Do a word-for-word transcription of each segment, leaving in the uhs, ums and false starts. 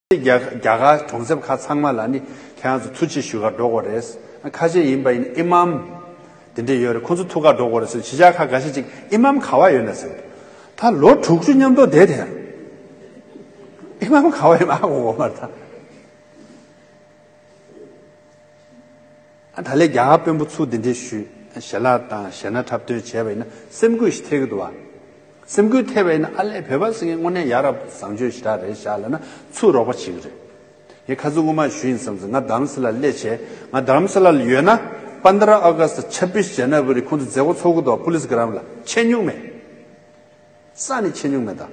རྒྱ་རྒྱ་གར་གྲོང་གསེབ་ཁག་ཚང་མ་ལ་ནི་ཁྱེད་རང་ཚོ་ཐུགས་རྗེ་ཞུ་གར་འགྲོ་དགོས་རེད། ཁ་ཤས་ཡིན་པ་ཡིན་ན་ཨི་མམ་དེ་འདྲས་ཡོད་རེད། ཁོང་ཚོ་ཐུག་གར་འགྲོ་དགོས་རེད་ཟེར། གཞིས་ཆགས་ཁག་འགའ་ཤས་ཅིག་ཨི་མམ་ག་བ་ཡོད་ན་ཟེར། ད་ལོ་དྲུག་ཅུ་མཉམ་དུ་བསྡད་དེ་ཨི་མམ་ག་བ་ཡོད་མ་གོ་གོ་མ་རེད་ད། ཨ་ད་ལས་རྒྱ་གར་དཔོན་པོ་ཚུར་འདི་འདྲས་ཞུས་ཞལ་ལག་དང་ཞལ་སྣ་འཁྲབ་སྟོན་བྱས་པ་ཡིན་ན་སེམས་འགུལ་ཞིག་ཐེབས་ཀྱི་འདུག་བ། སེམས་འགུལ་ཐེབས་པ་ཡིན་ན་ཨ་ལས་བོད་པ་ཟེར་མཁན་དངོས་གནས་ཡ་རབས་བཟང་སྤྱོད་ཞེ་དྲག་རེད་ཤག་ལབ་ན་ཚུར་རོགས་པ་བྱེད་ཀྱི་རེད། ངས་ཁ་སང་སྔོན་མ་ཞུས་ཡིན་བསམ་ཚེ་ང་རྡ་རམ་ས་ལར་སླེབས་བྱས་ང་རྡ་རམ་ས་ལར་ཡོད་ན་པནྡྲ་ཨ་ག་སྟ་ཆབ་བིས་ཇན་ན་ཝ་རི་ཁོང་ཚོ་མཛད་སྒོ་ཚོགས་ཀྱི་འདུག་བ། པུ་ལིས་གྷི་རམ་ལ་ཆད་མྱོང་མེད། ས་ནས་ཆད་མྱོང་མེད་ད།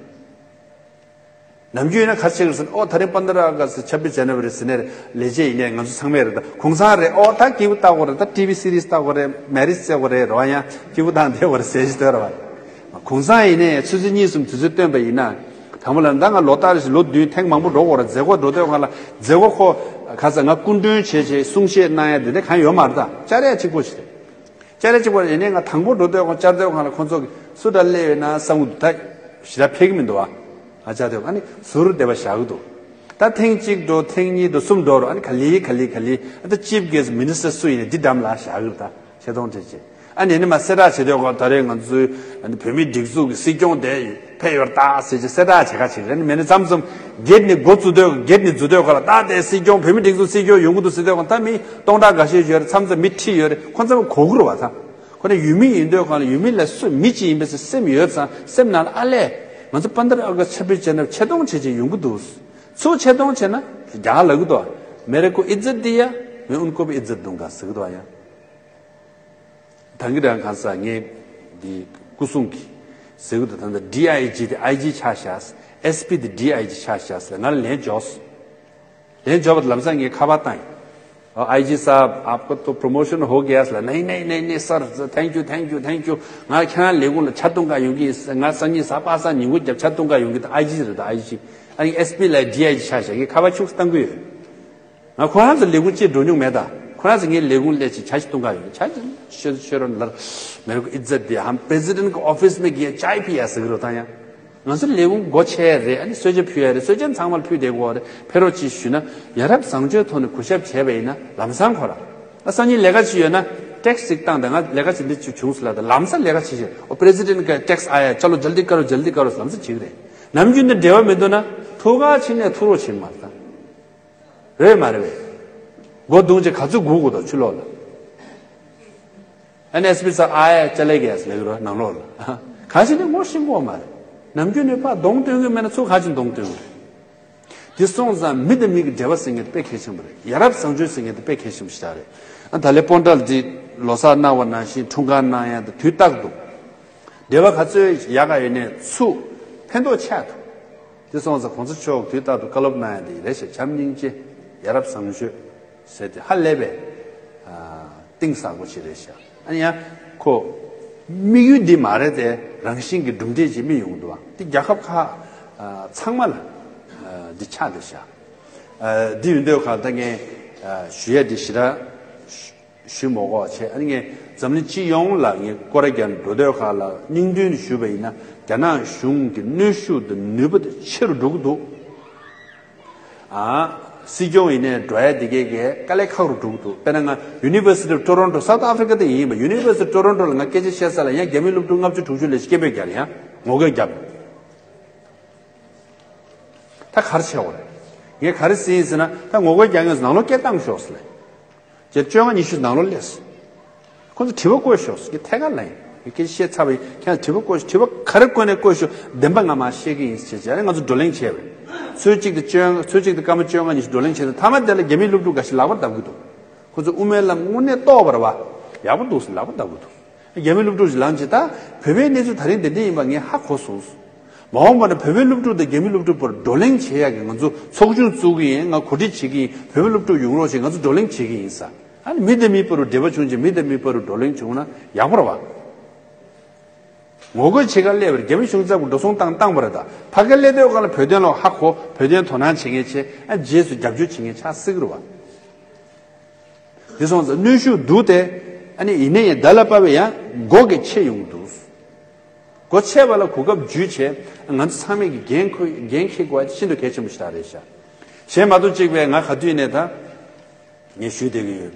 ནམ་རྒྱུན་ཡིན་ན་ག་རེ་བྱེད་ཀྱི་རེད་ཟེར་ན། ཨོ་ད་རིང་པནྡྲ་ཨ་ག་སྟ་ཆབ་བིས་ཇན་ན་ཝ་རི་ཟེར་ནས་ལས་བྱེད་ཡིན་ནས་ང་ཚོ་ཚང་མས་རེད་ད། གུང་སེང་རེད། ཨོ་ད་སྐྱིད་པོ་ལྟ་དགོས་རེད་ད། ཊི་ཝི་སི་རི་སི་ལྟ་དགོས་རེད། མེ་རི་ཇི་རྩེ་དགོས་རེད། རེད་བ། ཡང་སྐྱིད་པོ་བཏང་བསྡད་དགོས་རེད་ཟེར་ཞིག་འདོད་རེད་བ། གུང་སེང་ཡིན་ནས་ཆུ་ཚོད་གཉིས་གསུམ་དུས་ཚོད་བཏོན་པ་ཡིན་ན། དང་པོ་ལ་ད་ང་ལོ་ལྟར་བཞིན་ལོ་བདུན་ཐེངས་མང་པོ་འགྲོ་དགོས་རེད། མཛད་སྒོ་འགྲོ་དུས་སྒང་ལ་མཛད་སྒོ་ཁོ་ག་ས་ང་སྐུ་མགྲོན་བྱས་བྱས་གསུང་བཤད་གནང་ཡ་དེ་འདྲ་གང་ཡོད་མ་རེད་ད། བཅར་ཡ་གཅིག་པོ་ཞིག་རེད། བཅར་ཡ་གཅིག་པོ་རེད། ཡིན་ནའི་ང་དང་པོ་འགྲོ་དུས་སྒང་བཅར་དུས་སྒང་ལ་ཁོང་ཚོ་གིས་སུ་འདྲ་སླེབས་ཡོད་ན་བསམ་གྱི་འདུག་ད་ཞེ་དྲག་ཕེབས་ཀྱི་མི་འདུག་བ། ང་བཅར་དུས་སྒང་ཨ་ནི་ཟུར་བསྡད་པ་བཞག་གི་འདུག་ད་ཐེངས་གཅིག་འགྲོ་ཐེངས་གཉིས་འགྲོ་གསུམ་འགྲོ་རུ་ཨ་ནི་ག་ལེ་ག་ལེ་ག་ལེ་ཨ་ད་ཅིབ་གེ་སི་མི་ནི་སི་ཊར་སུ་ཡིན་ནའི་འདི་འགྲམ་ལ་བཞག་གི་རེད་ད། ཆེ་མཐོང་ཁྲིད་བྱེད། ཨ་ནི་ནི་མ་གསལ་བསྒྲགས་བྱེད་དུས་སྒང་ད་རེས་ང་ཚོའི་ཨ་ནི་བོད་མིའི་སྒྲིག་འཛུགས་ཀྱི་སྲིད་སྐྱོང་དེ་ཕེབས་ཡོད་རེད་ད་ཟེར་བྱས་གསལ་བསྒྲགས་བྱེད་ཁ་བྱེད་རེད། ཨ་ནི་མེད་ན་མཚམས་མཚམས་གེ་ཊི་ནས་འགོ་བཙུགས་དུས་གེ་ཊི་ནས་འཛུལ་དུས་སྒང་ལ་ད་དེ་སྲིད་སྐྱོང་བོད་མིའི་སྒྲིག་འཛུགས་སྲིད་སྐྱོང་ཡོང་གི་འདུག་ཟེར་དུས་སྒང་ད་མི་སྟོང་ཕྲག་འགའ་ཤས་ཡོད་རེད། མཚམས་མཚམས་མི་ཁྲི་ཡོད་རེད། ཁོ་ཚོ་གོ་གི་རེད་བ་ད། ཁོ་ན་ཡུལ་མི་ཡིན་དུས་སྒང་ལ་ཡུལ་མི་ལ་སུ་མི་གཅིག་ཡིན་པའི་སེམས་ཡོད་ཙང་སེམས་ནང་ལ་ཨ་ལས་ང་ཚོ་པནྡྲ་ཨ་ག་སྟ་ཆབ་བིས་ཇན་ན་ཝ་རི་ཆེ་མཐོང་བྱེད་བྱེད་ཡོང་གི་འདུག་ཚུར་ཆེ་མཐོང་བྱས་ན་རྒྱ་གར་ལབ་གི་འདུག་མེ་རེ་ཀོ་ཨི་ཛད་དི་ཡ་མེ་ཨུན་ཀོ་བྷི་ཨི་ཛད་དུང་ག་ཟེར་གི་འདུག་ཡ། ད་གིན་རང་གང་ཟག་ངས་འདི་སྐུ་སྲུང་གི་ཟེར་གི་འདུག་ད་ལྟ་ཌི་ཨའི་ཇི་དེ་ཨའི་ཇི་ཆགས་ཤག་ཨེསི་པི་དེ་ཌི་ཨའི་ཇི་ཆགས་ཤག་ཟེར་ང་ལ་ལན་འབྱོར་སོང་། ལན་འབྱོར་བ་དེ་ལམ་སང་ངས་ཁ་པར་བཏང་ཡིན། ཨོ་ཨའི་ཇི་སཱབ་ཨབ་ཀ་ཏོ་པྲོ་མོ་ཤན་ཧོ་གེ་ཡ་ཟེར་ལ། ནའི་ནའི་ནའི་ནའི་སར། ཐེང་ཀྱུ་ཐེང་ཀྱུ་ཐེང་ཀྱུ། ང་ཁྱེད་རང་ལས་ཁུངས་ལ་ཇ་འཐུང་ག་ཡོང་གི་ཡིན། ང་སང་ཉིན་གཟའ་པ་སངས་ཉིན་གུང་རྒྱབ་ཇ་འཐུང་ག་ཡོང་གི། ད་ཨའི་ཇི་རེད། ད་ཨའི་ཇི། ཨ་ནི་ཨེསི་པི་ལ་ཌི་ཨའི་ཇི་ཆགས་ཤག་ངས་ཁ་པར་ཁྱུག་ཙམ་བཏང་གི་ཡོད། ང་ཁོ་རང་ཚོ་ལས་ཁུངས་ཅིག་འགྲོ་མྱོང་མེད་ད། ཁོ་རང་ཚོ་ངའི་ལས་ཁུངས་སླེབས་ཅིག་ཇ་ཞིག་འཐུང་ག་ཡོང་། ཇ་ཞིག་ཤོད་ཤོད་རོགས་ལར། མེ་རེ་ཀོ་ཨི་ཛད་དི་ཡ་ཧམ་པྲེ་སི་ཌེན་ཊི་གི་ཨོ་ཕི་སི་མེ་གི་ཡ་ཅའི་པི་ཡ་ཟེར་གི་རོ་ད་ཡ། ང་ཚོ་ལས་ཁུངས་སྒོ་ཕྱེ་རེད། ཨ་ནི་གསོལ་ཇ་ཕུལ་ཡ་རེད། གསོལ་ཇ་ཚང་མར་ཕུལ་བསྡད་དགོས་རེད། ཕེབས་རོགས་ཅིག་ཞུས་ན་ཡ་རབས་བཟང་སྤྱོད་ཐོག་ནས་གུས་ཞབས་བྱས་པ་ཡིན་ན་ལམ་སང་ཁོ་ར། ཨ་སང་ཉིན་ལས་ཀ་ཅིག་ཡོད་ན་ཊེག་སི་ཅིག་བཏང་དང་། ང་ལས་ཀ་ཅིག་འདི་ཅིག་བྱུང་ཟེར་ལབ་དང་། ལམ་སང་ལས་ཀ་བྱེད་བྱེད། ཨོ་པྲེ་སི་ཌེན་ཊི་གི་ཊེག་སི་ཨ་ཡ་ཅ་ལོ་ཇལ་དི་ཀ་རོ་ཇལ་དི་ཀ་རོ་ལམ་སང་བྱེད་ཀྱི་རེད། ནམ་རྒྱུན་འདི་འབྲེལ་བ་མི་འདུག་ན་ཐུག་ག་ཕྱིན་ནས་ཐུག་རོགས་བྱེད་མ་རེད་ད། རེད་མ་རེད་པས། སྒོ་རྡུང་བྱས་ག་ཚོད་སྒུག་དགོས་དང་ཕྱི་ལོགས་ལ། ཨེན་ཨེས་པི་ས་ཨ་ཡ་ཅ་ལེ་གེ་ཡ་ཟེར་ལབ་ཀྱི་རེད་ནང་ལོགས་ལ། ག་ཅི་ནས་ངོ་ཤེས་ཀྱི་ཡོད་མ་རེད། ནམ་རྒྱུན་ནས་ཕར་གདོང་སྟོན་གྱི་མེད་ན་ཚུར་ག་ཅི་གདོང་སྟོན་གྱི་རེད། དེ་སོང་ཙང་མི་དང་མི་གི་འབྲེལ་བ་ཟེར་མཁན་དེ་དཔེ་གལ་ཆེན་པོ་རེད། ཡ་རབས་བཟང་སྤྱོད་ཟེར་མཁན་དེ་དཔེ་གལ་ཆེན་པོ་ཞིག་རེད། ཨ་ད་ལས་སྤོན་ཊ་ལ་འདི་ལོ་གསར་གནང་བ་ནང་བཞིན་འཁྲུངས་སྐར་གནང་ཡ་དེ་དུས་རྟག་ཏུ་འབྲེལ་བ་ག་ཚོད་ཡག་ག་ཡོད་ནས་ཚུར་ཕན་ཐོགས་ཆགས་ཐུབ། དེ་སོང་ཙང་གོང་ས་མཆོག་དུས་རྟག་ཏུ་བཀའ་སློབ་གནང་ཡ་དེ་རེད་ཤག་བྱམས་སྙིང་རྗེ། ཡ་རབས་བཟང་སྤྱོད་ཟེར་དེ་ཧ་ལས་པའི་གཏིང་ཟབ་པོ་ཞིག་རེད་ཤག་ཨ་ནི་ཡང་ཁོ་དམིགས་ཡུལ་འདི་མ་རེད་དེ་རང་བཞིན་གྱི་གྲུབ་འབྲས་ཅིག་རྨིས་ཡོང་གི་འདུག་བ། དེ་རྒྱལ་ཁབ་ཁག་ཚང་མ་ལ་འདི་ཆགས་བསྡད་ཤག་འདི་ཡོད་དུས་ག་ད་ངས་ཞུ་ཡ་འདི་ཞེ་དྲག་ཞུ་མ་དགོས་བྱས། ཨ་ནི་ངས་འཛམ་གླིང་སྤྱི་ཡོངས་ལ་ངས་སྐོར་ར་རྒྱག་འགྲོ་དུས་ག་ལ་སྙིང་བསྡུས་ནས་ཞུས་པ་ཡིན་ན་རྒྱ་ནག་གཞུང་གི་གནོན་ཤུགས་དང་ནུས་པ་དེ་ཆེ་རུ་འགྲོ་གི་འདུག་ཨ། སྲིད་སྐྱོང་ཡིན་ནའི་འགྲོ་ཡ་དེ་གས་གས་དཀའ་ལས་ཁག་རུ་འགྲོ་གི་འདུག་དཔེར་ན་ང་University of Toronto South Africa དེ་ཡིན་པ། University of Toronto ལ་ང་སྐད་ཆ་བཤད་ས་ལ་ཡང་རྒྱ་མི་སློབ་ཕྲུག་ལྔ་བཅུ་དྲུག་ཅུ་ལས་སྐད་འབོད་རྒྱག་ཡང་ངོ་རྒོལ་རྒྱབ། ད་ག་རེ་བྱེད་དགོས་རེད། ངས་ག་རེ་ཟེར་ཡིན་ཟེར་ན། ད་ངོ་རྒོལ་རྒྱག་མཁན་ནང་ལོགས་སྐད་བཏང་ཤོག་ཟེར་ལབ། བཅོ་ལྔ་ཉི་ཤུ་ནང་ལོགས་སླེབས་སོང་། ཁོ་ཚོ་དྲི་བ་བཀོད་ཤོག་ཟེར། ངས་ཐད་ཀར་ལབ་ཡིན། ངས་སྐད་ཆ་བཤད་ཚར་བ་ཡིན། ཁྱེད་རང་དྲི་བ་བཀོད་ཤོག་དྲི་བ་ག་རེ་བཀོད་ནས་བཀོད་ཤོག་བདེན་པ་ང་མར་བཤད་ཀྱི་ཡིན་ཟེར་བྱས་ཨ་ནི་ང་ཚོ་བགྲོ་གླེང་བྱས་པ་རེད། ཚོུད་གཅིག་དང་བཅོ་ལྔ། ཚོུད་གཅིག་དང་སྐར་མ་བཅོ་ལྔ་ཉི་ཤུ་བགྲོ་གླེང་བྱས་ཚར། མཐའ་མ་དེ་ལ་རྒྱ་མིའི་སློབ་ཕྲུག་འགའ་ཤས་ལག་པ་བརྡབ་ཀྱི་འདུག་ཁོ་ཚོ་དབུ་མའི་ལམ་དངོས་གནས་རྟོགས་པ་རེད་བ། ཡག་པོ་འདུག་ཟེར་ལག་པ་བརྡབ་ཀྱི་འདུག་རྒྱ་མི་སློབ་ཕྲུག་ཞིག་ལངས་བྱས། ད་བོད་པའི་གནས་ཚུལ་ད་རིང་དེ་འདྲ་ཡིན་པ་ངས་ཧ་གོ་སོང་། མ་འོངས་པ་ན་བོད་པའི་སློབ་ཕྲུག་དང་རྒྱ་མི་སློབ་ཕྲུག་བར་བགྲོ་གླེང་བྱེད་ཡག་གི་ང་ཚོ་ཚོགས་ཆུང་བཙུགས་ཀྱི་ཡིན། ང་གོ་སྒྲིག་བྱེད་ཀྱི་ཡིན། བོད་པའི་སློབ་ཕྲུག་ཡོང་རོགས་བྱེད། ང་ཚོ་བགྲོ་གླེང་བྱེད་ཀྱི་ཡིན་ཟེར། ཨ་ནི་མི་དང་མི་བར་དུ་འབྲེལ་བ་བྱུང་རྗེས་མི་དང་མི་བར་དུ་བགྲོ་གླེང་བྱུང་ན་ཡག་པོ་རེད་བ། ངོ་རྒོལ་བྱེད་གར་སླེབས་པར་རྒྱ་མི་གཞུང་ཚབ་ཀྱིས་འགྲོ་སོང་བཏང་བཏང་བ་རེད། ད་ཕ་གིར་སླེབས་དུས་སྒང་ལ་བོད་དོན་ལ་ཧ་གོ། བོད་དོན་དོ་སྣང་བྱེད་མཁན་བྱས། ཨ་རྗེས་སུ་རྒྱབ་སྐྱོར་བྱེད་མཁན་ཆགས་སྲིད་ཀྱི་རེད་བ། དེ་སོང་ཙང་གནོན་ཤུགས་འདུག་སྟེ། ཨ་ནི་ཡིན་ན་ཡང་ད་ལ་བབས་པ་ཡང་སྒོ་གས་ཕྱེ་ཡོང་གི་འདུག་སྒོ་ཕྱེ་བ་ལ་གོ་སྐབས་བརྒྱུད་བྱས་ང་ཚོ་ཚང་མས་ཀྱི་འགན་འཁུར། འགན་འཁྱེར་དགོས་པ་ཤིན་ཏུ་གལ་ཆེན་པོ་ཞིག་རེད་ཤག་གཞན་མ་གཏོགས་གཅིག་པས་ང་ག་དུས་ནས་ད་ངས་ཞུས་བསྡད་ཀྱི་ཡོད།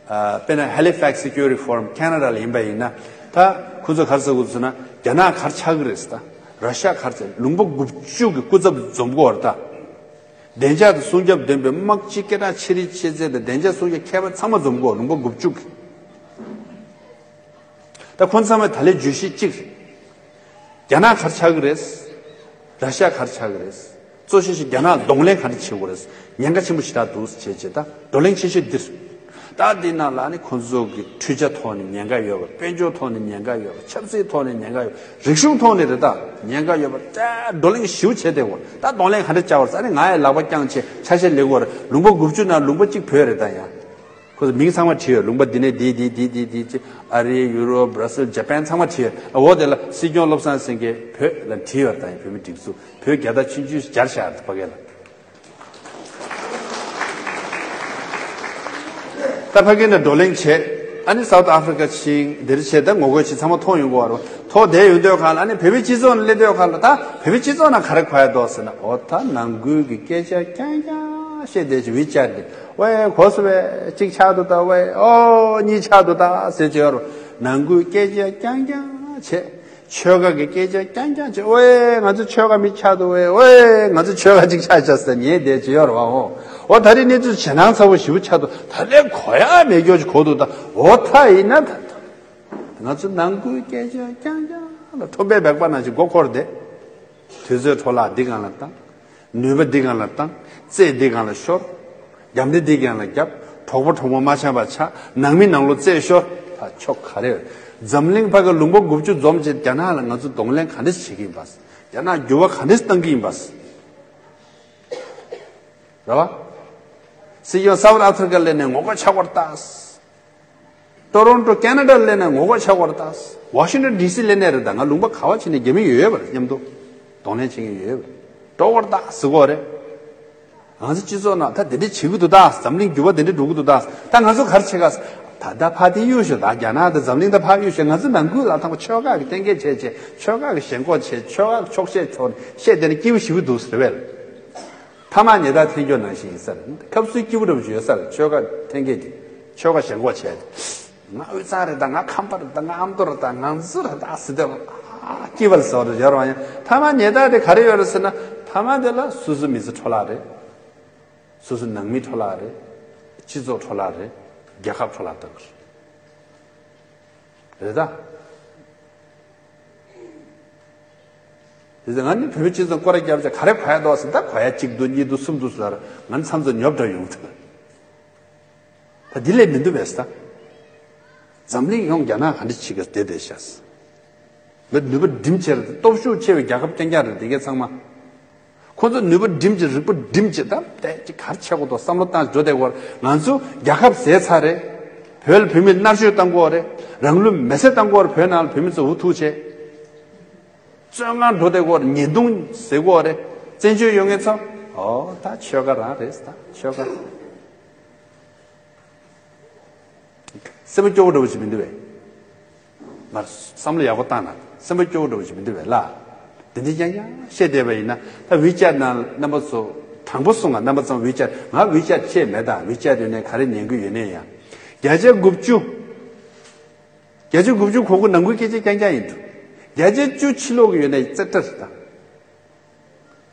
ཨ། དཔེར་ན་Halifax Security Forum Canada ལ་ཡིན་པ་ཡིན་ན། ད་ཁོ་ཚོ་ག་རེ་ཟེར་གྱི་འདུག་ཟེར་ན། རྒྱ་ནག་ག་རེ་ཆགས་ཀྱི་རེད་ཟེར། ད་ར་ཤ་ག་རེ་ཆགས། ལུང་པ་དགུ་བཅུ་གི་སྐུ་ཚབ་འཛོམས་ཀྱི་ཡོད་རེད་ད། བདེ་འཇགས་དང་སྲུང་སྐྱོབ་འདོན་པའི་དམག་སྤྱི་སྐད་གྲགས་ཆེ་རིགས་ཆེ་ཚད་དང་བདེ་འཇགས་སྲུང་སྐྱོབ་མཁས་པ་ཚང་མ་འཛོམས་ཀྱི་ཡོད། ལུང་པ་དགུ་བཅུ་གི། ད་ཁོང་ཚང་མས་ད་ལན་བརྗོད་གཞི་གཅིག་རེད། རྒྱ་ནག་ག་རེ་ཆགས་ཀྱི་རེད། ར་ཤ་ག་རེ་ཆགས་ཀྱི་རེད། གཙོ་ཆེ་ཤོས་རྒྱ་ནག་གདོང་ལེན་ག་འདྲ་བྱེད་དགོས་རེད། ཉེན་ཁ་ཆེན་པོ་ཞེ་དྲག་འདུག་བྱས་བྱས་ད་བགྲོ་གླེང་ཆེ་ཤོས་འདིར། ད་འདི་ནང་ལ་ནི་ཁོང་ཚོ་གི་འཕྲུལ་ཆ་ཐོག་ནས་ཉེན་ཁ་ཡོད་པ། དཔལ་འབྱོར་ཐོག་ནས་ཉེན་ཁ་ཡོད་པ། ཆབ་སྲིད་ཐོག་ནས་ཉེན་ཁ་ཡོད་པ། རིག་གཞུང་ཐོག་ནས་རེད་ད། ཉེན་ཁ་ཡོད་པ་ད་བགྲོ་གླེང་ཞེ་པོ་བྱས་བསྡད་ཡོད། ད་གདོང་ལེན་ག་འདྲ་བྱ་དགོས་རེད། ཨ་ནི་ང་ཡི་ལག་པ་བརྐྱངས་བྱས་ཆ་ཤས་ལེན་དགོས་རེད། ལུང་པ་དགུ་བཅུ་ནང་ལུང་པ་གཅིག་བོད་རེད་ད་ཡ། ཁོ་ཚོ་མིང་ཚང་མ་བྲིས་ཡོད། ལུང་པ་འདི་ནས་འདི་འདི་འདི་འདི་འདི་ཅི། ཨ་རི། ཡུ་རོབ། སྦྲ་སིལ། ཇ་པན་ཚང་མ་བྲིས་ཡོད། ཨ། འོ་དེ་ལ་སྲིད་སྐྱོང་བློ་བཟང་སེང་གེ་བོད་ལ་བྲིས་ཡོད་ད་ཡ། བོད་མི་སྒྲིག་འཛུགས་བོད་རྒྱལ་དར་ཆུང་ཆུང་སྦྱར་བཞག་ཕ་གི་ལ། ད་ཕ་གི་ནས་བགྲོ་གླེང་བྱས། ཨ་ནི་South Africa ཕྱིན། འདིར་བྱས་ད་ངོ་རྒོལ་བྱས་ཚང་མ་མཐོང་ཡོང་གི་ཡོད་རེད། མཐོང་བསྡད་ཡོང་དུས་གང་ལ་ཨ་ནི་བོད་པའི་སྤྱི་ཚོགས་ནང་སླེབས་དུས་གང་ལ། ད་བོད་པའི་སྤྱི་ཚོགས་ནང་ག་རེ་གོ་ཡ་འདུག་ཟེར་ན། འོ་ད་ནང་ཁུལ་གྱི་སྐད་ཆ་རྐྱང་རྐྱང་བཤད་བསྡད་བྱས། ཝི་ཅེཊ་འདི། ཝེ་གོ་སོང་ཝེ། གཅིག་ཆགས་འདུག་ད་ཝེ། ཨོ་གཉིས་ཆགས་འདུག་ད་ཟེར་གྱི་ཡོད་རེད། ནང་ཁུལ་སྐད་ཆ་རྐྱང་རྐྱང་བྱས། ཆོལ་ཁ་གི་སྐད་ཆ་རྐྱང་རྐྱང་བྱས། ཝེ་ང་ཚོ་ཆོལ་ཁ་མི་ཆགས་འདུག་ཝེ། ཝེ་ང་ཚོ་ཆོལ་ཁ་གཅིག་ཆགས་ཆགས་ཟེར་ཉན་བསྡད་ཀྱི་ཡོད་རེད་བ། འོ་འོ་ད་རེས་གནས་ཚུལ་ཇེ་སྣང་ཚ་བོ་ཞེ་པོ་ཆགས་འདུག་ད་ལན་གོ་ཡ་མེད་རྒྱུ་ཅིག་གོ་འདུག་ད་འོ་ད་ཡིན་ན་ད་ད་ང་ཚོ་ནང་ཁུལ་སྐད་ཆ་རྐྱང་རྐྱང་ལ་ཁྲོམ་པའི་སྦལ་པ་ནང་བཞིན་མགོ་འཁོར་བསྡད། དུས་ཚོད་འཕྲོ་བརླག་འདི་སྒང་ལ་བཏང་། ནུས་པ་འདི་སྒང་ལ་བཏང་། རྩེད་འདི་སྒང་ལ་ཤོར། རྒྱབ་འདི་འདི་སྒང་ལ་རྒྱབ། གྲོགས་པོ་གྲོགས་མོ་མ་འཆམ་པ་ཆགས། ནང་མི་ནང་ལོགས་རྩེད་ཤོར། ད་ཆོ་ག་རེ་རེད། འཛམ་གླིང་ཕ་གི་ལུང་པ་དགུ་བཅུ་འཛོམས་བྱས་རྒྱ་ནག་ལ་ང་ཚོ་གདོང་ལེན་ག་འདྲ་བྱེད་ཀྱི་ཡིན་པ། རྒྱ་ནག་འགྱུར་བ་ག་འདྲ་བཏང་གི་ཡིན་པ། རེད་བ། སྲིད་སྐྱོང་སའུ་ཐི་ཨ་ཕི་རི་ཀ་སླེབས་ནས་ངོ་རྒོལ་བྱ་དགོས་རེད་ད། ཊོ་རོན་ཊོ་ཁེ་ན་ཌ་སླེབས་ནས་ངོ་རྒོལ་བྱ་དགོས་རེད་ད། ཝ་ཤིང་ཊོན་ཌི་སི་སླེབས་ནས་རེད་ད། ང་ལུང་པ་ག་བ་ཕྱིན་ནས་རྒྱ་མི་ཡོད་ཡོད་པ་རེད། མཉམ་དུ་གདོང་ལེན་བྱེད་མཁན་ཡོད་ཡོད་པ་རེད། འགྲོ་དགོས་རེད་ད་ཟེར་གོ་རེད། ང་ཚོ་སྤྱི་ཚོགས་ནང་ད་དེ་འདྲ་བྱེད་ཀྱི་འདུག་ད། འཛམ་གླིང་འགྱུར་བ་དེ་འདྲ་འགྲོ་གི་འདུག་ད། ད་ང་ཚོ་ག་རེ་བྱེད་ག། ད་ད་ཕར་དེ་གཡུག་ཤོག་ད་རྒྱ་ནག་དང་འཛམ་གླིང་ད་ཕར་གཡུག་ཤོག་ང་ཚོ་ནང་ཁུལ་ལ་ཐང་ཆོལ་ཁ་གི་གཏན་འཁེལ་བྱས་བྱས། ཆོལ་ཁ་གི་ཞེན་ཁོག་བྱས། ཆོལ་ཁ་གི་ཆོག་བཤད་ཆོག་བཤད་དེ་ནས་སྐྱིད་པོ་ཞེ་པོ་འདུག་ཟེར་བས། མཐའ་མ་ཉེས་རྡུང་འཐེན་རྒྱུ་ནང་བཞིན་ཡིན་ས་རེད། ཁབ་སུའི་སྐྱིད་པོ་འདྲ་པོ་ཅིག་ཡོད་ས་རེད། ཆོལ་ཁ་འཐེན་མཁན་དེ། ཆོལ་ཁ་ཞེན་ཁོག་བྱས་ཏེ། ང་དབུས་གཙང་རེད་ད། ང་ཁམས་པ་རེད་ད། ང་ཨ་མདོ་རེད་ད། ང་ཚོ་རེད་ད་ཟེར་དུས། ཨ། སྐྱིད་པ་ལ་ཟེར་བ་རེད། ཡོད་རེད་བ། ཡང་མཐའ་མ་ཉེས་རྡུང་དེ་ག་རེ་ཡོད་རེད་ཟེར་ན། མཐའ་མ་དེ་ལ་སོ་སོ་མི་ཚེ་འཕྲོ་བརླག་རེད། སོ་སོ་ནང་མི་འཕྲོ་བརླག་རེད། སྤྱི་ཚོགས་འཕྲོ་བརླག་རེད། རྒྱལ་ཁབ་འཕྲོ་བརླག་བཏང་གི་རེད། རེད་ད། དེ་ཚེ་ང་ནི་བོད་མི་སྤྱི་ཚོགས་སྐོར་ར་རྒྱབ་བྱས་ག་རེ་གོ་ཡ་འདུག་ཟེར། ད་གོ་ཡ་གཅིག་འདུག་གཉིས་འདུག་གསུམ་འདུག་ཟེར། ང་ནི་མཚམས་མཚམས་ཉོབ་འདྲ་ཡོང་ཐུབ། ད་འདི་ལས་མི་འདུག་པས་ད། འཛམ་གླིང་ཡོངས་རྒྱ་ནག་ག་འདྲ་བྱེད་ཀྱི་བསྡད་བསྡད་ཤག། མི་ནུས་པ་སྒྲིམ་བྱས་རེད། སྟོབས་ཤུགས་ཆེ་བའི་རྒྱལ་ཁབ་རྐྱང་རྐྱང་རེད། དེ་གའི་ཚང་མ། ཁོ་ཚོ་ནུས་པ་སྒྲིམ་བྱས། རིག་པ་སྒྲིམ་བྱས། ད་ལྟ་ཅིག་ག་རེ་བྱེད་དགོས་འདུག་བསམ་བློ་བཏང་འགྲོ་བསྡད་ཡོད་རེད། ང་ཚོ་རྒྱལ་ཁབ་ཟས་ཚར་རེད། བོད་ལ་བོད་མི་མནར་གཅོད་བཏང་གི་ཡོད་རེད། རང་ལུས་མེར་སྲེག་བཏང་གི་ཡོད་རེད། བོད་ནང་ལ་བོད་མི་ཚོ་འུ་ཐུག་བྱས། བཙོན་ཁང་འགྲོ་བསྡད་ཀྱི་ཡོད་རེད། ཉེས་རྡུང་ཟེར་གྱི་ཡོད་རེད། བཙན་བྱོལ་ཡོད་མཁན་ཚོ། ཨོ་ད་ཆོལ་ཁ་རང་རེད་ད། ཆོལ་ཁ། སེམས་པ་སྐྱོ་བོ་འདྲ་པོ་ཞིག་མི་འདུག་པས། མར་བསམ་བློ་ཡག་པོ་བཏང་ན་སེམས་པ་སྐྱོ་བོ་འདྲ་པོ་ཞིག་མི་འདུག་པས་ལ། དེ་འདྲ་རྐྱང་རྐྱང་བཤད་བསྡད་པ་ཡིན་ན། ད་ཝི་ཅེཊ་ནང་རྣམ་པ་ཚོ། དྲང་པོ་གསུངས་ང་། རྣམ་པ་ཚང་ཝི་ཅེཊ། ང་ཝི་ཅེཊ་ཅེས་མེད་ད། ཝི་ཅེཊ་ཡོད་ནའི་ག་རེ་ཉན་གྱི་ཡོད་ནའི་ཡང་། བརྒྱ་ཆ་དགུ་བཅུ། བརྒྱ་ཆ་དགུ་བཅུ་གོ་དགུ་ནང་ཁུལ་སྐད་ཆ་རྐྱང་རྐྱང་ཡིན་འདུག་བརྒྱ་ཆ་བཅུ་ཕྱི་ལོགས་ཀྱི་ཡོད་ནའི་རྩེ་གྲ་རེད་ད།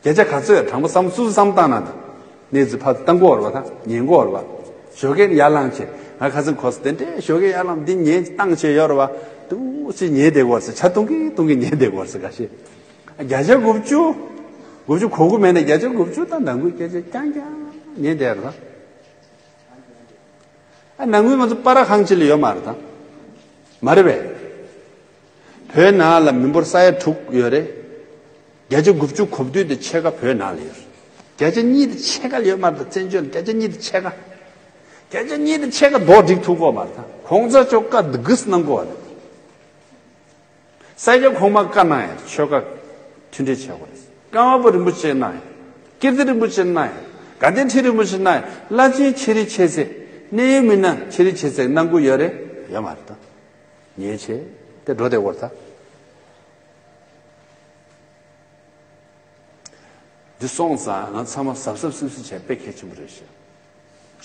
བརྒྱ་ཆ་ག་ཚོད་ཡོད། དྲང་པོ་བསམ། སོ་སོ་བསམ་བཏང་ན་ད། གནས་ཚུལ་ཕར་བཏང་གི་ཡོད་རེད་པ། ད་ཉན་གྱི་ཡོད་རེད་པ། ཞོགས་ཀས་ཡར་ལངས་བྱས། ང་ཁ་སང་གོ་སོང་། དེ་འདྲའི་ཞོགས་ཀས་ཡར་ལངས་འདི་ཉན་བཏང་བྱས་ཡོད་རེད་པ། ཏུ་ཅི་ཉན་བསྡད་ཀྱི་ཡོད་རེད་ཟེར། ཇ་འཐུང་གིན་འཐུང་གིན་ཉན་བསྡད་ཀྱི་ཡོད་རེད་ཟེར། ག་ཤེད། བརྒྱ་ཆ་དགུ་བཅུ། དགུ་བཅུ་གོ་དགུ་མེད་ན་བརྒྱ་ཆ་དགུ་བཅུ་ད་ནང་ཁུལ་སྐད་ཆ་རྐྱང་རྐྱང་ཉན་བསྡད་རེད་པ། ཨ། ནང་ཁུལ་ང་ཚོ་པ་ར་ཁང་གཅིག་ལ་ཡོད་མ་རེད་ད། མ་རེད་པས། བོད་ནང་ལ་མི་འབོར་ས་ཡ་དྲུག་ཡོད་རེད། བརྒྱ་ཆ་དགུ་བཅུ་གོ་བདུན་དེ་ཕྱེད་ཀ་བོད་ནང་ལ་ཡོད་རེད། བརྒྱ་ཆ་གཉིས་དེ་ཕྱེད་ཀ་ལ་ཡོད་མ་རེད་ད། བཙན་བྱོལ་ལ་བརྒྱ་ཆ་གཉིས་དེ་ཕྱེད་ཀ། བརྒྱ་ཆ་གཉིས་དེ་ཕྱེད་ཀ་རྡོག་སྒྲིག་ཐུབ་ཀྱི་ཡོད་མ་རེད་ད། གོང་ས་མཆོག་བཀའ་འདི་གིས་གནང་གི་ཡོད་རེད། ས་སྐྱ་གོང་མ་བཀའ་གནང་ཡ། ཆོལ་ཁ་མཐུན་སྒྲིལ་བྱེད་དགོས་རེད། ཀརྨ་པ་རིན་པོ་ཆེ་གནང་ཡ། ཀིརྟི་རིན་པོ་ཆེ་གནང་ཡ། དགའ་ལྡན་ཁྲི་རིན་པོ་ཆེ་གནང་ཡ། བླ་ཆེན་ཆེ་རིགས་ཆེ་ཚད། གནད་ཡོད་མི་སྣ་ཆེ་རིགས་ཆེ་ཚད་གནང་གི་ཡོད་རེད། ཡོད་མ་རེད་ད། ཉེས་ཆེ་དེ་འགྲོ་བསྡད་ཡོད་རེད་ད། འདི་སོང་ཙང་ང་ཚང་མ་གཟབ་གཟབ་སིབ་སིབ་བྱས་དཔེ་གལ་ཆེན་པོ་རེད་ཤག་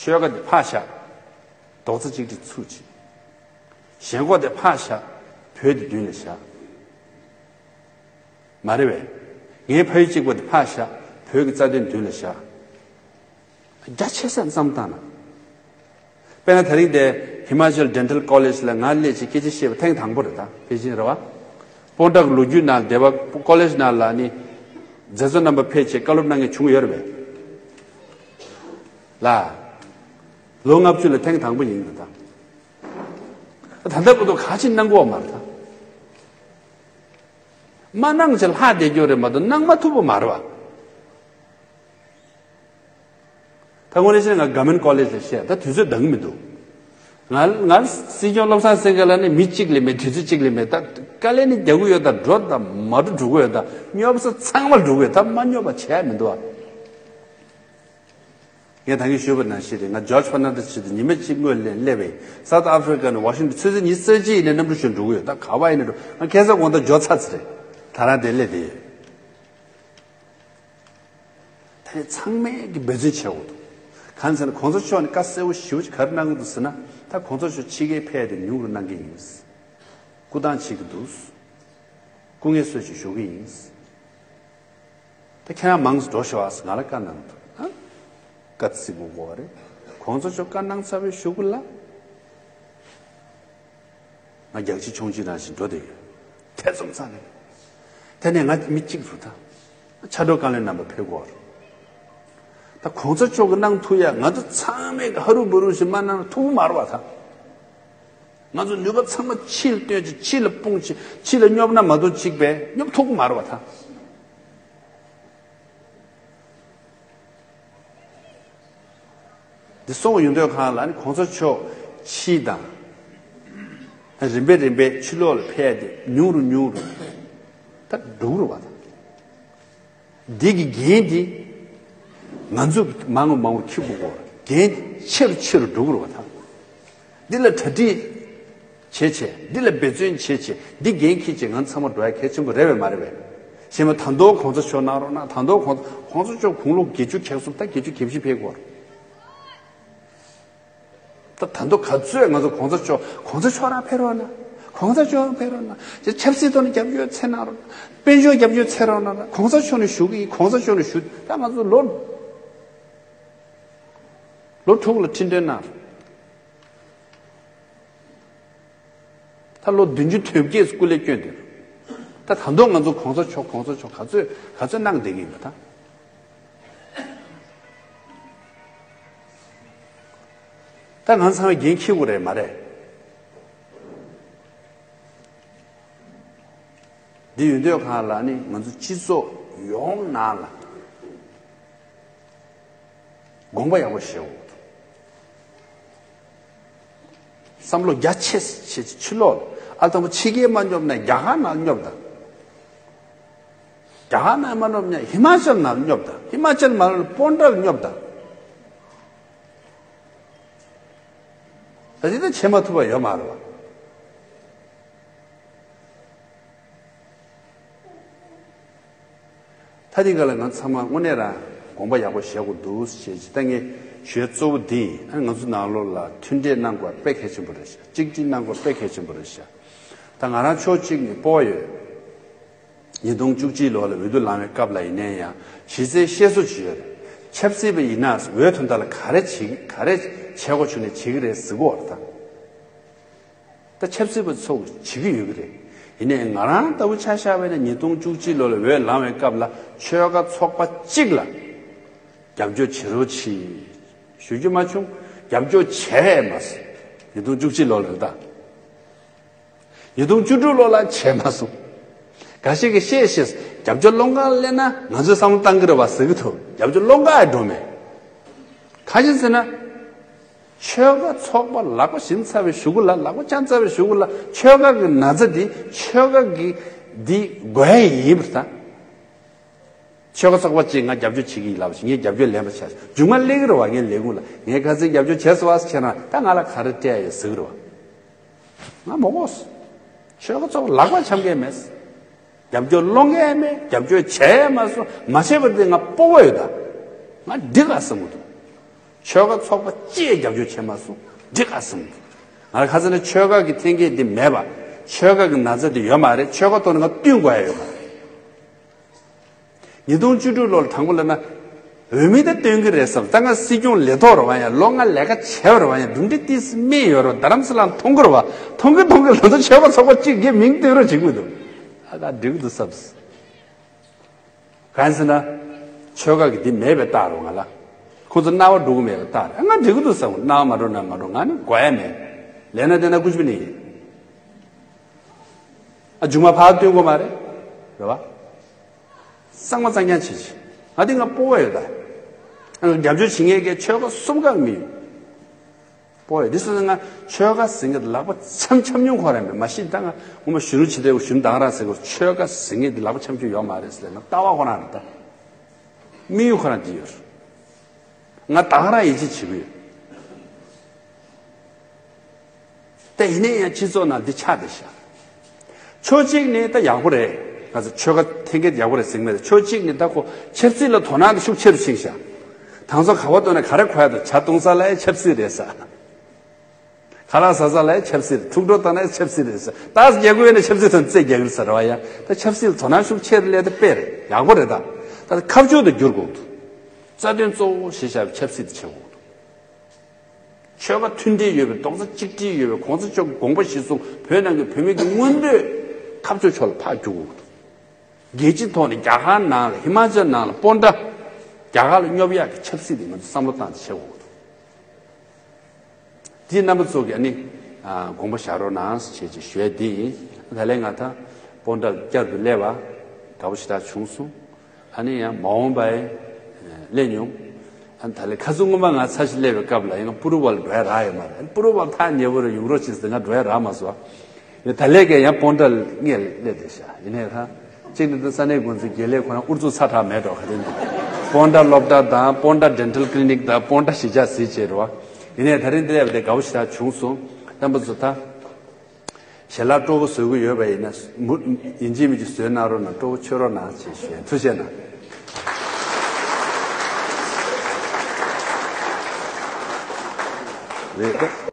ཆོལ་ཁ་འདི་ཕར་བཞག་རྡོག་རྩ་གཅིག་སྒྲིལ་ཚུགས་བྱེད། ཞེན་ཁོག་འདི་ཕར་བཞག་བོད་འདི་མདུན་ལ་བཞག་མ་རེད་པས། ངའི་ཕ་ཡུལ་གཅིག་པ་འདི་ཕར་བཞག་བོད་ཀྱི་རྩ་དོན་མདུན་ལ་བཞག་རྒྱ་ཆེ་ས་བསམ་བཏང་ན། དཔེར་ན་དེ་རིང་དེ་ཧི་མ་ཅལ་ཌེན་ཊལ་ཀོ་ལེཇ་ལ་ང་སླེབས་བྱས་སྐད་ཆ་བཤད་པ་ཐེངས་དང་པོ་རེད་ད། ཕལ་ཆེར་རེད་བ། སྤོན་ཊ་གི་ལོ་རྒྱུས་ནང་སྡེ་བ་ཀོ་ལེཇ་ནང་ལ་ནི་མཛད་གཙོ་རྣམ་པ་ཕེབས་བྱས་བཀའ་སློབ་གནང་མཁན་བྱུང་ཡོད་རེད་པས། ལ། ལོ་ལྔ་བཅུ་ལ་ཐེངས་དང་པོ་ཡིན་འདུག་ད། ད་ལྟ་བར་དུ་ག་ཅི་གནང་གི་ཡོད་མ་རེད་ད། མ་གནང་བྱས་ལྷག་བསྡད་རྒྱུ་རེད་མ་གཏོགས་གནང་མ་ཐུབ་པ་མ་རེད་བ། ད་དངོས་གནས་བཤད་ན་ང་གྷ་མན་ཀོ་ལེཇ་ལ་བཤད་ད་དུས་ཚོད་འདང་གི་མི་འདུག་ང་ང་སྲིད་སྐྱོང་བློ་བཟང་སེང་གེ་ལགས་ནི་མི་གཅིག་ལས་མེད། དུས་ཚོད་གཅིག་ལས་མེད། ད་དཀའ་ལས་ནི་རྒྱག་གི་ཡོད། ད་འགྲོ་ད་མ་འགྲོ་འགྲོ་གི་ཡོད། ད་སྙོབ་ས་ཚང་མ་འགྲོ་གི་ཡོད། ད་མ་སྙོབ་པ་བྱས་མི་འདུག་ཨ། ངས་ད་གིན་ཞུས་པ་ནང་བཞིན་རེད། ང་ཇོརྗ་ཕར་ནན་ཌིས་ཆེད་དུ་ཉི་མ་གཅིག་སྔོན་ལ་སླེབས་པས། སའུ་ཐི་ཨ་ཕི་རི་ཀ་ནས་ཝ་ཤིང་ཊོན་ཆུ་ཚོད་ཉི་ཤུ་རྩ་གཅིག་ཡིན་ནའི་གནམ་གྲུ་བཞོན་འགྲོ་གི་ཡོད། ད་ག་བ་ཡིན་ནའི་འགྲོ། ང་ཁ་སང་དགོང་དག་འབྱོར་ཚར་ཚར་རེད། ད་རང་དེ་སླེབས་བསྡད་ཡོད། ད་ནི་ཚང་མས་ཀྱི་འབད་བརྩོན་བྱེད་དགོས་འདུག་གང་ཟེར་ན་གོང་ས་མཆོག་ནས་བཀའ་གསལ་པོ་ཞེ་པོ་ཅིག་ག་རེ་གནང་གི་འདུག་ཟེར་ན། ད་གོང་ས་མཆོག་ཕྱི་རྒྱལ་ཕེབས་ཏེ་ཉུང་རུ་གནང་གི་ཡིན། སྐུ་ཐང་བྱེད་ཀྱི་འདུག་སྐུ་ངལ་གསོ་ཞིག་ཞུ་གི་ཡིན། ད་ཁྱེད་རང་མང་ཙམ་འགྲོ་ཤོག་ཨ་ཟེར་ང་ལ་བཀའ་གནང་འདུག་ཨ། བཀའ་བརྩི་དགོས་གོ་བ་རེད། གོང་ས་མཆོག་བཀའ་གནང་ཚར་བའི་གཞུག་གུ་ལ། ང་རྒྱག་ཕྱི་མཆོང་ཕྱི་ནང་བཞིན་འགྲོ་བསྡད་ཡོད། ཐེ་ཚོམ་ཚ་ནས། དེ་ནས་ང་མི་གཅིག་རུ་ད། ཕྱག་འགྲོ་བཀའ་བློན་རྣམ་པ་ཕེབས་དགོས་རེད། ད་གོང་ས་མཆོག་གི་གནང་ཐུབ་ཡ་ང་ཚོ་ཚང་མས་ཧ་རུ་བུ་རུ་ཞིག་མ་གནང་ན་ཐུབ་མ་རེད་བ་ད། ང་ཚོ་ནུས་པ་ཚང་མ་ཕྱི་ལ་བཏོན་ཅིག་ཕྱི་ལ་སྤུངས་ཅིག་ཕྱི་ལ་སྙོབ་ན་མ་གཏོགས་ཅིག་པས་སྙོབ་ཐུབ་ཀྱི་མ་རེད་བ་ད། འདི་སོང་ཡོང་དུས་གང་ལ་ནི་གོང་ས་མཆོག་ཕྱི་དང་། རིམ་པས་རིམ་པས་ཕྱི་ལོགས་ལ་ཕེབས་ཏེ་ཉུང་རུ་ཉུང་རུ་ད་འགྲོ་གི་རེད་བ་ད། འདི་གི་འགན་འདི་ང་ཚོ་མང་རུ་མང་རུ་འཁྱེར་དགོས་གོ་འགན་འདི་ཆེ་རུ་ཆེ་རུ་འགྲོ་གི་རེད་བ་ད། འདི་ལ་གྲ་སྒྲིག་བྱེད་བྱེད། འདི་ལ་འབད་བརྩོན་བྱེད་བྱེད། འདི་འགན་འཁྱེར་བྱེད། ང་ཚང་མ་འགྲོ་ཡ་གལ་ཆེན་པོ་རེད་པས་མ་རེད་པས། གཞན་མ་ད་མདོ་གོང་ས་མཆོག་གནང་རོགས་གནང་། ད་མདོ་གོང་གོང་ས་མཆོག་དགུང་ལོ་བརྒྱད་ཅུ་གྱ་གསུམ་ད་བརྒྱད་ཅུ་གྱ་བཞི་ཕེབས་དགོས་རེད། ད་ད་མདོ་ག་ཚོད་ང་ཚོ་གོང་ས་མཆོག་གོང་ས་མཆོག་རང་ཕེབས་རོགས་གནང་། གོང་ས་མཆོག་རང་ཕེབས་རོགས་གནང་། ཅེས་ཆབ་སྲིད་ཐོག་ནས་རྒྱབ་སྐྱོར་འཚོལ་གནང་རོགས། དཔལ་འབྱོར་རྒྱབ་སྐྱོར་འཚོལ་རོགས་གནང་། གོང་ས་མཆོག་ནས་ཞུ་གི་ཡིན། གོང་ས་མཆོག་ནས་ཞུ། ད་ང་ཚོ་ལོ་ལོ་དྲུག་ལ་ཁྲི་འདོན་གནང་། ད་ལོ་བདུན་ཅུ་དོན་བརྒྱད་སྐུ་ལས་བསྐྱོན་དེ། ད་ད་མདོ་ང་ཚོ་གོང་ས་མཆོག་གོང་ས་མཆོག་ག་ཚོད་ག་ཚོད་གནང་བསྡད་ཀྱི་ཡིན་པ་ད། ད་ང་ཚང་མས་འགན་འཁྱེར་དགོས་རེད་མ་རེད། འདི་ཡོད་དུས་གང་ལ་ནི་ང་ཚོ་སྤྱི་ཚོགས་ཡོངས་ནང་ལ་དགོངས་པ་ཡག་པོ་བཞེས་དགོས། བསམ་བློ་རྒྱ་ཆེ་ཆེ་ཕྱི་ལོགས་ལ། ཨ་དང་པོ་ཕྱི་རྒྱལ་མ་སྙོབ་ན་རྒྱ་གར་ནང་སྙོབ་དང་། རྒྱ་གར་ནང་མ་སྙོབ་ན་ཧི་མ་ཅལ་ནང་སྙོབ་དང་། ཧི་མ་ཅལ་མ་སྙོབ་ན་སྤོན་ཊ་ལ་སྙོབ་དང་། ད་ཅི་ད་བྱེད་མ་ཐུབ་པ་ཡོད་མ་རེད་བ། ད་འདི་ག་ལ་ང་ཚང་མ་དངོས་གནས་རང་དགོངས་པ་ཡག་པོ་བཞེས་དགོས་འདུག་ཞེས་ཅི་ད་ངས་ཞུ་ཡ་གཙོ་བོ་འདི་ཡིན། ཨ་ང་ཚོ་ནང་ལོགས་ལ་མཐུན་འབྲེལ་གནང་དགོས་དཔེ་གལ་ཆེན་པོ་རེད་ཤག་གཅིག་སྒྲིལ་གནང་དགོས་དཔེ་གལ་ཆེན་པོ་རེད་ཤག་ད་ང་རང་ཕྱོགས་གཅིག་ནས་སྤོབས་པ་ཡོད། ཉིས་སྟོང་བཅུ་གཅིག་ལོ་ལ་འོས་བསྡུ་ལངས་པའི་སྐབས་ལ་ཡིན་ནའི་ཡང་གཞི་རྩའི་བཤད་སྲོལ་ཅིག་ཡོད་རེད། ཆབ་སྲིད་པ་ཡིན་ན་འོས་ཐོན་ཐབས་ལ་ག་རེ་བྱེད་ག་རེ་བྱེད་དགོས་བྱུང་ནས་བྱེད་ཀྱི་རེད་ཟེར་གོ་བ་རེད་ད། ད་ཆབ་སྲིད་པ་ཚོ་བྱེད་ཀྱི་ཡོད་ཀྱི་རེད། ཡིན་ནའི་ང་རང་ལྟ་བུ་ཆ་བཞག་པ་ཡིན་ན་ཉིས་སྟོང་བཅུ་གཅིག་ལོ་ལ་འོས་ལངས་པའི་སྐབས་ལ་ཆོལ་ཁ་ཚོགས་པ་གཅིག་ལ་རྒྱབ་སྐྱོར་བྱེད་རོགས་གྱིས་ཞུ་རྒྱུ་མ་བྱུང་། རྒྱབ་སྐྱོར་བྱས་མ་སོང་། ཉིས་སྟོང་བཅུ་གཅིག་ལོ་ལ་རེད་ད། ཉིས་སྟོང་བཅུ་དྲུག་ལོ་ལ་བྱས་མ་སོང་། འགའ་ཞིག་གིས་བཤད་བཤད་རྒྱབ་སྐྱོར་སློང་ག་སླེབས་ན་ང་ཚོས་བསམ་བློ་བཏང་གི་རེད་བ་ཟེར་གི་འདུག་རྒྱབ་སྐྱོར་སློང་ག་ཡ་འགྲོ་མེད། ག་ཅི་ཟེར་ན། ཆོལ་ཁ་ཚོགས་པ་ལག་པ་བྱིན་ཚར་བའི་གཞུག་གུ་ལ་ལག་པ་བརྐྱངས་ཚར་བའི་གཞུག་གུ་ལ་ཆོལ་ཁ་གི་ན་ཚ་འདི་ཆོལ་ཁ་གི་འདི་དགོས་ཡ་ཡིན་པར་ཐལ། ཆོལ་ཁ་ཚོགས་པ་གཅིག་ང་རྒྱབ་སྐྱོར་བྱེད་ཀྱི་ཡིན་ལབ་ཞིག་ངས་རྒྱབ་སྐྱོར་ལེན་པ་བྱས་མཇུག་མ་སླེབས་ཀྱི་རེད་བ། ངས་ལས་ཁུངས་ལ་ངས་ཁ་སང་རྒྱབ་སྐྱོར་བྱས་སོང་བ་ཟེར་ཁྱེད་རང་ད་ང་ལ་ག་རེ་སྤྲད་ཡོད་ཟེར་གྱི་རེད་བ། ང་མ་གོ་སོང་། ཆོལ་ཁ་ཚོགས་པ་ལག་པ་འཆམ་མཁན་མེད། རྒྱབ་སྐྱོར་སློང་གི་མེད། རྒྱབ་སྐྱོར་བྱས་མ་སོང་། མ་བྱས་པ་དེ་ང་སྤོབས་པ་ཡོད་ད། ང་འགྲིག་ག་བསམ་གི་འདུག་ཆོལ་ཁ་ཚོགས་པ་གཅིག་རྒྱབ་སྐྱོར་བྱས་མ་སོང་། འགྲིག་ག་བསམ་གི་འདུག་ང་ལ་ཁ་སང་ནས་ཆོལ་ཁ་གི་འཐེན་འཁྱེར་འདི་མེད་པ། ཆོལ་ཁ་གི་ན་ཚ་འདི་ཡོད་མ་རེད། ཆོལ་ཁ་ཐོག་ནས་ང་བསྟུན་དགོས་ཡ་ཡོད་མ་རེད། ཉིས་སྟོང་བཅུ་དྲུག་ལོར་དང་པོ་ལབ་ན། འོས་མི་ད་བསྟེན་གི་རེད་བསམ། ད་ང་སྲིད་སྐྱོང་ལས་ཐོག་རེད་བ། ཡང་ལོ་ལྔ་ལས་ཀ་བྱས་པ་རེད་བ། ཡང་གྲུབ་འབྲས་ཏིས་སྨིན་ཡོད་རེད་བ། རྡ་རམ་ས་ལ་མཐོང་གི་རེད་བ། མཐོང་གི་མཐོང་གི་ལོ་ད་ཆོལ་ཁ་ཚོགས་པ་གཅིག་གི་མིང་བཏོན་རོགས་བྱེད་དགོས་འདུག་ཨ་ད་འགྲིག་གི་འདུག་བསམ། གང་ཟེར་ན། ཆོལ་ཁ་གི་འདི་མེད་པའི་རྟགས་རེད་བ། ང་ལ། ཁོ་ཚོ་སྣང་བ་འགྲོ་གི་མེད་པའི་རྟགས་རེད། ང་འགྲིག་གི་འདུག་བསམ། སྣང་བ་མ་འགྲོ་ན་མ་འགྲོ། ང་ནི་དགོས་ཡ་མེད། ལས་ན་དེ་ན་ཀུ་ཅི་བི་ནི་ཡིན། ཨ་མཇུག་མ་ཕར་སྟོན་དགོས་མ་རེད། རེད་བ། གཙང་མ་གཙང་རྐྱང་བྱེད་ཅིག་ང་འདི་ང་སྤོབས་པ་ཡོད་ད། ཨ་རྒྱབ་སྐྱོར་བྱེད་མཁན་གྱི་ཆོལ་ཁ་གསུམ་ཀ་མི་ཡོད། སྤོབས་པ་ཡོད། འདི་སོང་ཙང་ང་ཆོལ་ཁ་ཟེར་མཁན་དེ་ལག་པ་འཆམ་འཆམ་མྱོང་ཁོ་རང་མེད། མ་གཞི་ད་ང་སྔོན་མ་གཞོན་ནུ་ཆེ་དེ་གཞོན་ནུ་དང་རང་ཟེར་གོ་ཆོལ་ཁ་ཟེར་མཁན་དེ་ལག་པ་འཆམ་རྒྱུ་ཡོད་མ་རེད་ཟེར་ལབ་ན་ལྟ་བ་ཁོ་རང་རེད་ད། དམིགས་ཡུལ་ཁོ་རང་འདི་ཡོད་རེད། ང་ད་ག་རང་ཡིད་ཆེས་བྱེད་ཀྱི་ཡོད། ད་ཡིན་ནའི་ཡང་སྤྱི་ཚོགས་ནང་འདི་ཆགས་བསྡད་ཤག་ཕྱོགས་གཅིག་ནས་ད་ཡག་པོ་རེད། ང་ཚོ་ཆོལ་ཁ་འཐེན་འཁྱེར་ཡག་པོ་རེད་ཟེར་གྱི་མེད། ཕྱོགས་གཅིག་ནས་ད་ཁོ་ཆབ་སྲིད་ལ་དོ་སྣང་དེ་ཤུགས་ཆེ་རུ་ཕྱིན་ཤག་དང་ཚོ་ག་བ་བཏོན་ན་ག་རེ་གོ་ཡ་འདུག་ཇ་འཐུང་ས་ལ་ཡང་ཆབ་སྲིད་རེད་ཟེར། ཁ་ལག་ཟ་ས་ལ་ཡང་ཆབ་སྲིད་རེད། འཁྲུག་སྒྲོག་བཏང་ན་ཡང་ཆབ་སྲིད་རེད་ཟེར། ད་རྒྱག་དགོས་ཡོད་ན་ཆབ་སྲིད་ཐོག་ནས་རྩོད་རྒྱག་གི་རེད་ཟེར་བ། ཡ་ད་ཆབ་སྲིད་ལ་དོ་སྣང་ཤུགས་ཆེ་རུ་སླེབས། ད་དཔེ་རེད། ཡག་པོ་རེད། ད་ད་ཁ་ཕྱོགས་དེ་བསྒྱུར་དགོས་འདུག་རྩ་དོན་གཙོ་བོ་བྱས་བཞག་པའི་ཆབ་སྲིད་དེ་བྱེད་དགོས་འདུག་ཆོལ་ཁ་མཐུན་སྒྲིལ་ཡོད་པའི་རྡོག་རྩ་གཅིག་སྒྲིལ་ཡོད་པའི་གོང་ས་མཆོག་གི་དགོངས་པ་གཞིར་བཟུང་བོད་ནང་གི་བོད་མི་གི་མངོན་འདོད་ཁ་ཕྱོགས་ཕྱོགས་ལ་ཕར་བསྒྱུར་དགོས་འདུག་རྒྱལ་སྤྱིའི་ཐོག་ནས་རྒྱ་གར་ནང་ལ་ཧི་མ་ཅལ་ནང་ལ་སྤོན་ཊ་རྒྱ་གར་ལ་སྙོབ་ཡག་གི་ཆབ་སྲིད་དེ་ང་ཚོ་བསམ་བློ་བཏང་སྟེ་བྱེད་དགོས་འདུག་དེ་རྣམ་པ་ཚོ་གིས་ཨ་ནི་ཨ་དགོངས་པ་བཞག་རོགས་གནང་ཞེས་ཅིག་ཞུ་ཡས་དེ་ཡིན། ད་ལན་ང་ད་སྤོན་ཊ་ལ་བསྐྱར་དུ་སླེབས་པ་དགའ་པོ་ཞེ་དྲག་བྱུང་སོང་། ཨ་ནི་ཡང་མ་འོངས་པ་ཡི་སླེབས་མྱོང་། ཨ་ནི་ད་ལན་ཁ་སང་སྔོན་མ་ང་ཚར་ཞིག་སླེབས་པའི་སྐབས་ལ་ཡང་པུ་རུ་བ་ལ་འགྲོ་ཡ་རག་ཡོད་མ་རེད། ཨ་ནི་པུ་རུ་བ་ཐག་ཉེ་པོ་རེད། ཡོང་རོགས་བྱེད་ཟེར་ང་འགྲོ་ཡ་རག་མ་སོང་། ཡ་ད་ལན་གྱི་ཡང་སྤོན་ཊ་ལ་ངས་སླེབས་བསྡད་ཤག་ཡིན་ནའི་ད་གཅིག་ནི་ད་ས་གནས་འགོ་འཛིན་དགེ་ལེགས་ཁོ་རང་ཨུ་ཚུགས་ཚ་དྲགས་མེད་འགྲོ། ག་དེ་ནི་སྤོན་ཊ་སློབ་གྲྭ་དང་སྤོན་ཊ་ཌེན་ཊལ་ཀི་ལི་ནིག་དང་སྤོན་ཊ་གཞིས་ཆགས་གཟིགས་བྱས་རེད་བ། ཡིན་ནའི་ད་རིང་འདི་སླེབས་པ་དེ་དགའ་པོ་ཞེ་དྲག་བྱུང་སོང་། རྣམ་པ་ཚོ་ད། ཞལ་ལག་སྤྲོ་པོ་བཟོ་གི་ཡོད་པ་ཡིན་ན་མུ་ཡིན་གཅིག་མིན་གཅིག་བཟོས་གནང་རོགས་གནང་། སྤྲོ་པོ་མཆོད་རོགས་གནང་ཞེས་ཞུ་ཡ། ཐུགས་རྗེ་གནང་། རེད།